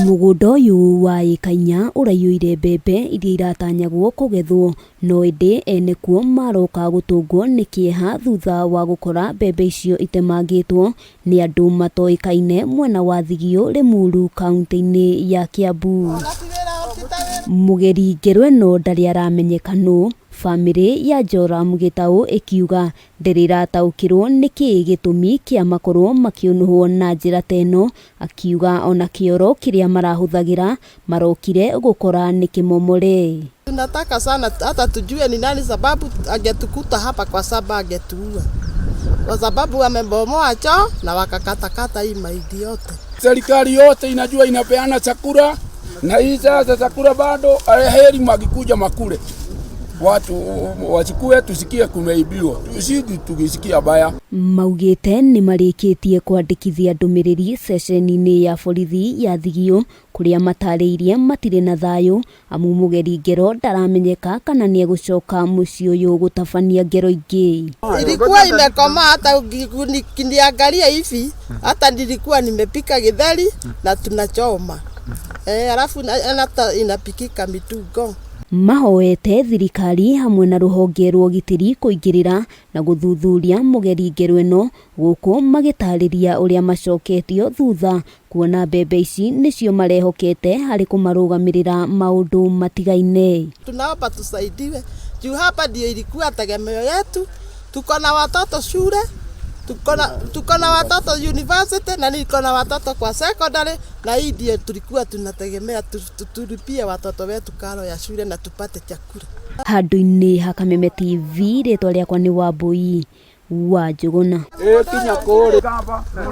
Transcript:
Mũgũnda ũyũ wa ĩka inya ũraiyũire mbembe iria iratanyagwo kũgethwo, no ĩndĩ ene kuo maroka gũtũngwo nĩ kĩeha thutha wa gũkora mbembe icio itemangĩtwo nĩ andũ matoĩkaine mwena wa Thigio, Limuru, kaunti-inĩ ya Kiambu. Mũgeri ngero ĩno ndarĩ aramenyeka nũ, bamĩrĩ ya Joram Gĩtaũ ĩkiuga ndĩrĩ ĩrataũkĩrwo nĩkĩĩ gĩtũmi kĩa makorwo makĩũnũhwo na njĩra ta ĩno, akiuga ona kĩoro kĩrĩa marahũthagĩra marokire gũkora nĩ kĩmomore. Tunataka sana hata tujue ni nani, sababu angetukuta hapa kwa shamba angetuua, kwa sababu wamebomoa choo na wakakatakata hii mahindi yote. Serikali yote inajua inapeana chakula na hii sasa chakula bado, heri magikuja makule watu wachukue, tusikie kumeibiwa, tusidi tukisikia baya. Maugĩte nĩ marĩkĩtie kwandĩkithia ndũmĩrĩri ceceni-inĩ ya borithi ya Thigio kũrĩa matarĩirie matirĩ na thayũ amu mũgeri ngero ndaramenyeka kana nĩegũcoka mũciĩ ũyũ gũtabania ngero ingĩ. Ilikuwa imekomaa, hata ukiniangalia hivi, hata nilikuwa nimepika githeri na tunachoma alafu hata inapikika mitungo. Mahoete thirikari hamwe na rũhonge rwa ũgitĩri kũingĩrĩra na gũthuthuria mũgeri ngero ĩno gũkũ magĩtarĩria ũrĩa macoketio thutha kuona mbembe ici nĩcio marehokete harĩ kũmarũgamĩrĩra maũndũ matigaine. Tunaomba tusaidiwe juu hapa ndio ilikuwa tegemeo yetu. Tuko na watoto shule, tuko na watoto university na niko na watoto kwa secondary, na hii ndio tulikuwa tunategemea tulipie watoto wetu karo ya shule na tupate chakula. Handũ-inĩ ha Kameme TV, rĩtwa rĩakwa nĩ Wambui wa Njũgũna. Ĩ kinya kũrĩ.